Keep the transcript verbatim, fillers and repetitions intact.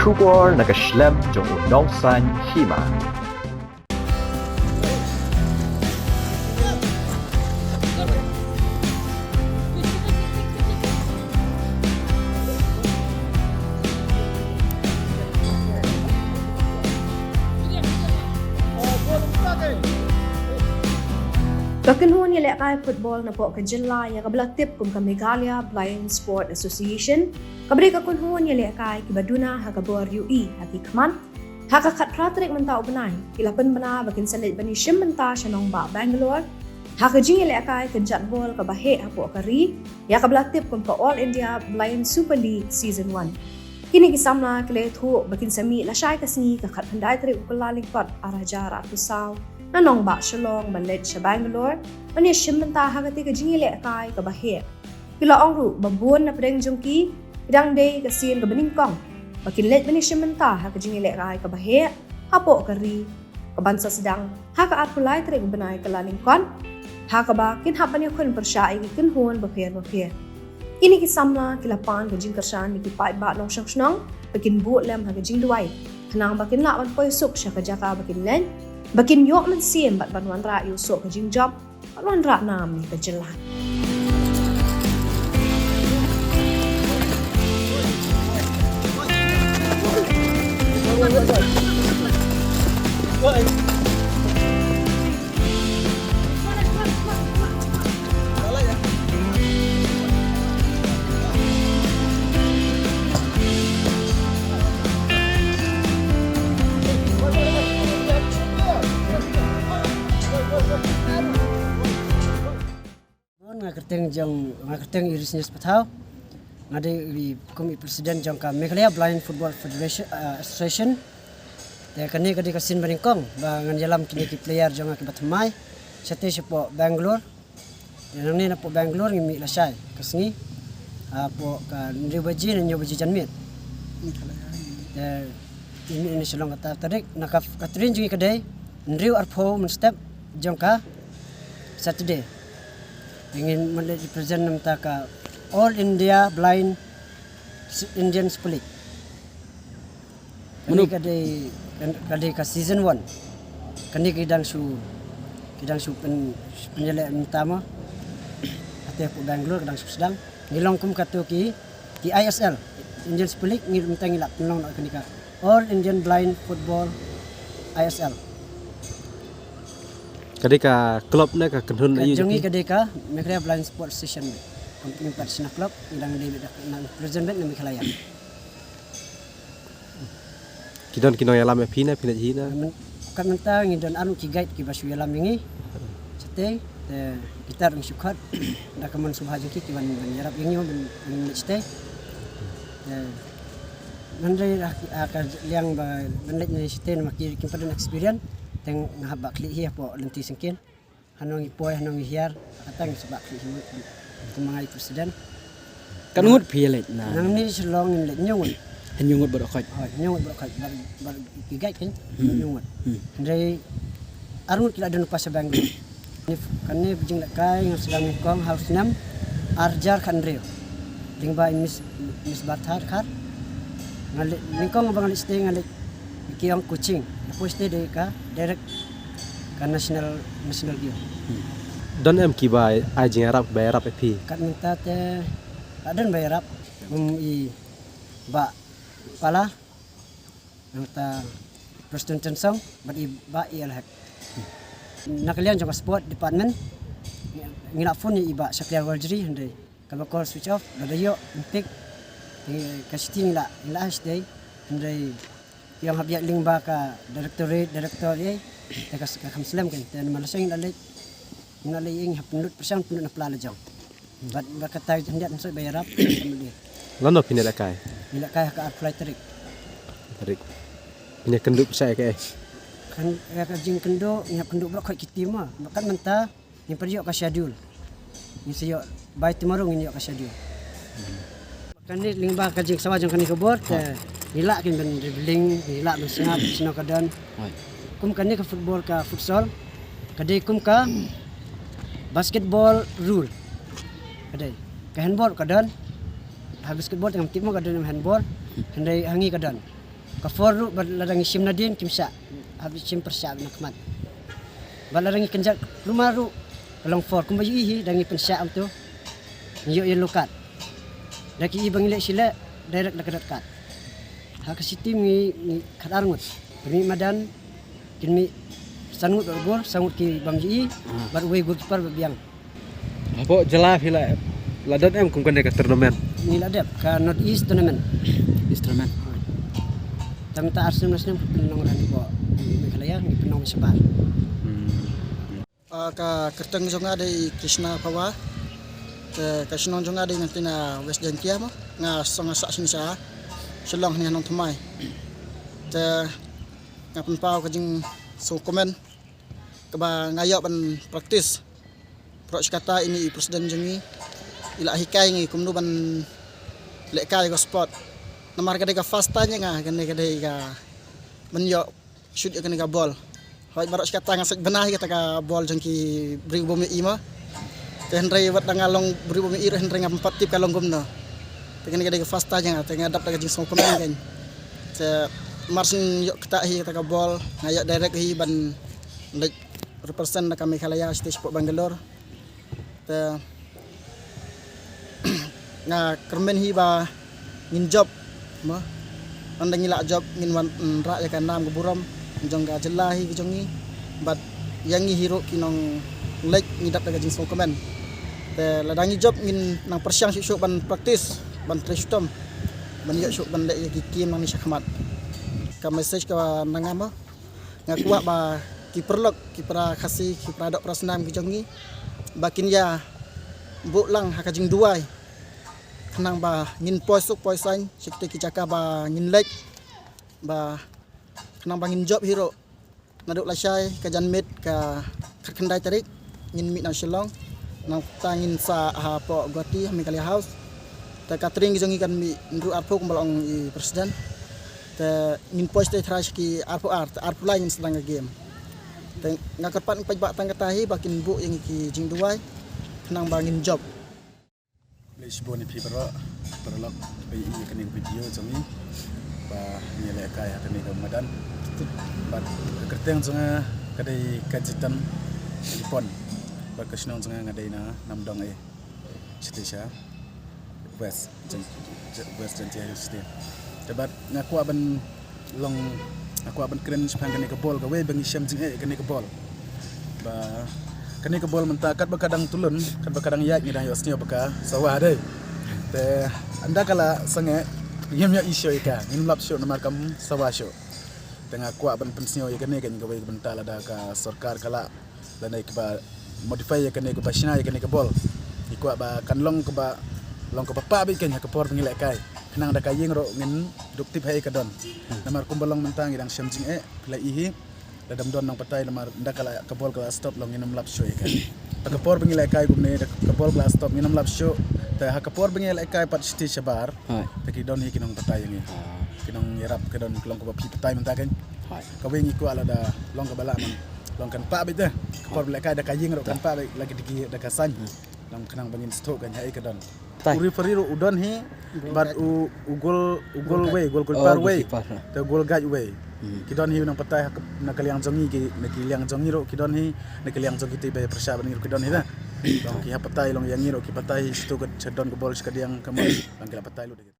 Khubor na ka shlem jong u nongsan hima. Ka kynhun ïalehkai football napoh ka jylla ïa kaba la tip kum ka Meghalaya Blind Sport Association, kaba dei ka kynhun ïalehkai kiba duna ha ka bor ïohi ha ki khmat, ha ka khatphra tarik mynta u bnai, ki la pynbna ba kin sa leit ban ïashim bynta sha nongbah Bangalore ha ka jingïalehkai kynjat bol kaba heh hapoh ka ri, ïa kaba la tip kum ka All India Blind Super League Season one. Kine ki samla ki la ïathuh ba kin sa mih lashai ka sngi ka khatkhyndai tarik u Kyllalyngkot arhajar arphew saw na nongbah Shillong ban leit sha Bangalore ban ïashim bynta ha katei ka jingïalehkai kaba heh. Ki la ong ruh ba bun na pdeng jong ki, ki dang dei ka sien kaba nyngkong ba kin leit ban ïashim bynta ha ka jingïalehkai kaba heh hapoh ka ri, kaban sa sdang ha ka arphew lai tarik u bnai Kyllalyngkot, ha kaba kin hap ban ïakhun pyrshah ïa ki kynhun bapher bapher. Kine ki samla ki la pan ka jingkyrshan ïa ki paidbah nongshong shnong ba kin bud lem ha ka jingduwai, khnang ba kin lah ban poi suk sha ka jaka ba kin leit, ba kin ïoh mynsiem bad ban wanrah ïa u soh ka jingjop, ban wanrah nam ïa ka jylla. Nga kyrteng jong, nga kyrteng i Risnius Pathaw. Nga dei i, kum i president jong ka Meghalaya Blind Football Federation, ah, Association. Te kane ka dei ka sien ba nyngkong ba ngan ïalam kine ki player jong nga kiba thymmai shatei shapoh Bangalore. Te nangne napoh Bangalore ngi mih lashai ka sngi, ah, hapoh ka hynriew baje ne hynñiew baje janmiet. Te ngi mih na Shillong kata tarik, na ka, ka train jong ngi ka dei hynriew arphew mynstep jong ka Saturday. Te ngin mih leit represent na bynta ka All India Blind S-, Indian Super League. Kane ka dei, ka dei ka season one. Kane ki dang shu, ki dang shu pyn, pynïaleh mynta mo. Kata hapoh Bangalore ka dang shu sdang. Ngi long kum kato ki, ki I S L, Indian Super League, ngi mynta ngi lah pynlong noh kane ka All Indian Blind Football I S L. Ka dei ka club ne ka kynhun? Ka jong ngi ka dei ka Meghalaya Blind Sports Association. Company pat sna club, ngi dang dei beit na president beit na Meghalaya. Ki don ki nongïalam ïa phi ne phi leit hi ne? Kat mynta ngi don arngut ki guide kiba shu ïalam ïa ngi. Shatei te kita ruh ngi shu khot da ka mon sngewbha jong ki, ki wan ban ïarap ïa ngi ban, ban leit shatei. Te hynrei ha ka liang ba ban leit ne shatei namar ki kim pat don experience, te nga hap bah khlieh hi hapoh lynti syngkien. Hano ngi poi, hano ngi hiar, kata ngi shu bah khlieh hi. Kum nga i president. Katno ngut phi leit na? Nangne Shillong ngin leit hynñiew ngut. Hynñiew ngut baroh khoit. Hooid, hynñiew ngut baroh khoit. Bar, bar ki guide kan. Hmm. Hynñiew ngut. Hmm. Hynrei arngut ki la don pass sha Bangalore. Kane, kane ka jinglehkai nga sdang nyngkong ha u snem arhajar khathynriew. Lyngba i Miss, Miss Bartha Dkhar. Nga leit, nyngkong ba nga leit shatei nga leit ki ong coaching. Nga poi shatei dei ka direct ka national, national game. Hmm. Don em kiba ai jingïarap, ba ïarap ïa phi? Kat mynta te ka don ba ïarap, kum i Bah Pala, nangta Prestone Tynsong bad i Bah E L Hek. Na ka liang jong ka sport department ngi la phone ïa i Bah Shakliar Warjri, hynrei kaba call switch off, ba da ïoh, ym pick. Te ka shatei ngi la, ngi la ha shatei, hynrei ki ong hap ïaid lyngba ka directorate, director ei, te ka, ka kham slem kan, te namar lashai ngi la leit, ngi la leit, ngi hap pynlut pyrshang, pynlut na pla la jong. Bad, bad kata khyndiat ngin sa ba ïarap. Lano phin ïalehkai? Ngi lehkai ha ka arphew lai tarik. Tarik. Phin ïakynduh pyrshah ïa kaei? Kan, ïa ka jingkynduh, ngi hap kynduh baroh khoit ki team ma. Kat mynta ngim pat ïoh ka schedule. Ngin sa ïoh, by tomorrow ngin ïoh ka schedule. Kane lyngba ka jingsawa jong kane ka bor, te ngi lah kin ban dribbling, ngi lah ban sngap, shano ka don. Kum kane ka football, ka futsal, ka dei kum ka basketball rule. Ka dei. Ka handball ka don. Ha basketball te ngam tip mo ka don em handball. Hynrei ha ngi ka don. Ka foul ruh bad lada ngi shim nadien kim shah. Hap shim pyrshah na khmat. Bad lada ngi kynjat kulmar ruh ka long foul, kumba ïohi hi da ngi pynshah amtu. Ngi ïoh yellow card. Da ki i ba ngi leh shi leh direct da ka red card. Ha ka shi team ngi, ngi khatar ngut. Pynmih madan kin mih san ngut bad u gol, san ngut ki bym ïohi. Bad uwei goalkeeper ba biang. Hapoh jylla phi la, la don em kum kane ka tournament? Ngi la dep ka North East Tournament. East Tournament. Tam ta arsenal national pynlong ran ko Meghalaya ngi pynlong shabar. Hmm. Ah, ka kyrteng jong nga dei Krishna Phawa. Te ka shnong jong nga dei nangta na West Jaintia mo. Nga song nga sah shin sha Shillong ni Nongthymmai. Te nga pynpaw ka jingsngewkmen kaba nga ïoh ban practice. Baroh shi katta ine i president jong ngi i la hikai ngi kumno ban lehkai ka sport. Namar ka dei ka first time nga kane ka dei ka ban ïoh shoot ïa kane ka bol. Hoi baroh shi katta nga sait bna hi kata ka bol jong ki briew bym ïohi mo. Te hynrei wat da nga long briew bym ïohi ruh hynrei ngam pat tip ka long kumno. Te kane ka dei ka first time nga te nga dap da ka jingsngewkmen kan. Te mar syn ïoh kata hi kata ka bol nga ïoh direct hi ban leit represent na ka Meghalaya stage pok Bangalore. Te nga kyrmen hi ba ngin jop mo. Ynda ngi lah jop ngin wan, mm, rah ïa ka nam ka burom jong ka jylla hi ka jong ngi. Bad ïa ngi hi ruh ki nongleit ngi dap da ka jingsngewkmen. Te lada ngi jop ngin nang pyrshang shuh shuh ban practice ban trei shitom ban ïoh shuh ban leh ïa ki game nangne sha khmat. Ka message ka na nga mo. Nga kwah ba ki paralok ki para Khasi ki para doh para snam ki jong ngi ba kin ïa buh lang ha ka jingduwai khnang ba ngin poi suk poi saiñ sha kita ki jaka ba ngin leit ba khnang ba ngin jop hi ruh. Naduh lashai ka janmiet ka khatkhyndai tarik ngin mih na Shillong. Nangta ngin sah hapoh Guwahati ha Meghalaya House. Te ka tring ki jong ngi kan mih hynriew arphew kumba la ong i president. Te ngin poi stage try sha ki arphew ar, te arphew lai ngin sdang ka game. Te nga kyrpad paidbah tang kata hi ba kin buh ïa ngi ki jingduwai khnang ba ngin jop. Khublei shibun ïa phi baroh paralok ba ïohi ïa kane ka video jong ngi ba ngi lehkai ha kane ka madan. Bad ka kyrteng jong nga ka dei Kajitan Lipon. Bad ka shnong jong nga nga dei na Namdong e. Shatei sha West Jan-, Jan-, West Jaintia Hills State. Te bad nga kwah ban long, nga kwah ban kren shaphang kane ka bol kawei ba ngi shem jingeh kane ka bol. Ba kane ka bol mynta katba ka dang tulun, katba ka dang ïaid ngi dang ïohsngew ba ka sawa dei. Te ynda ka la sangeh ngim ïohi shuh ïa ka, ngim lap shuh namar kam sawa shuh. Te nga kwah ban pynsngew ïa kane kan kawei ka bynta lada ka sorkar ka la lane kaba modify ïa kane kaba shna ïa kane ka bol. Ngi kwah ba kan long kaba, long kaba pah beit kan ha ka por ba ngi lehkai. Khnang da ka ïing ruh ngin dup tip haei ka don. Namar kumba long mynta ngi dang shem jingeh, phi la i hi. Lada ym don nongbatai namar ynda ka la ka bol ka la stop long ngin ym lap shuh ïa ka. Ha ka por ba ngi lehkai kumne da ka bol ka la stop ngin ym lap shuh. Te ha ka por ba ngi lehkai pat shatei shabar. Hai. Te ki don hi ki nongbatai ïa ngi. Ah. Ki nongïarap ki don long kaba phi batai mynta kan. Hai. Kawei ngi kwah lada long kaba lah man. Long kan pah beit te. Ka por ba lehkai da ka ïing ruh kan pah beit la ki dei da ka saiñ. Hmm. Long khnang ba ngin sngewthuh kan haei ka don. Tai. U referee ruh u don hi bad u, u gol, u gol wei, gol, goalkeeper wei. Goalkeeper, ha. Te gol guide wei. Hmm. Ki don hi u nongbatai ha ka, na ka liang jong ngi ki, na ki liang jong ngi ruh ki don hi, na ka liang jong kita ba pyrshah bad ngi ruh ki don hi da. Long ki hap batai long ïa ngi ruh ki batai hi shuh ka sha don ka bol sha ka diang ka mon. Long ki la batai lut.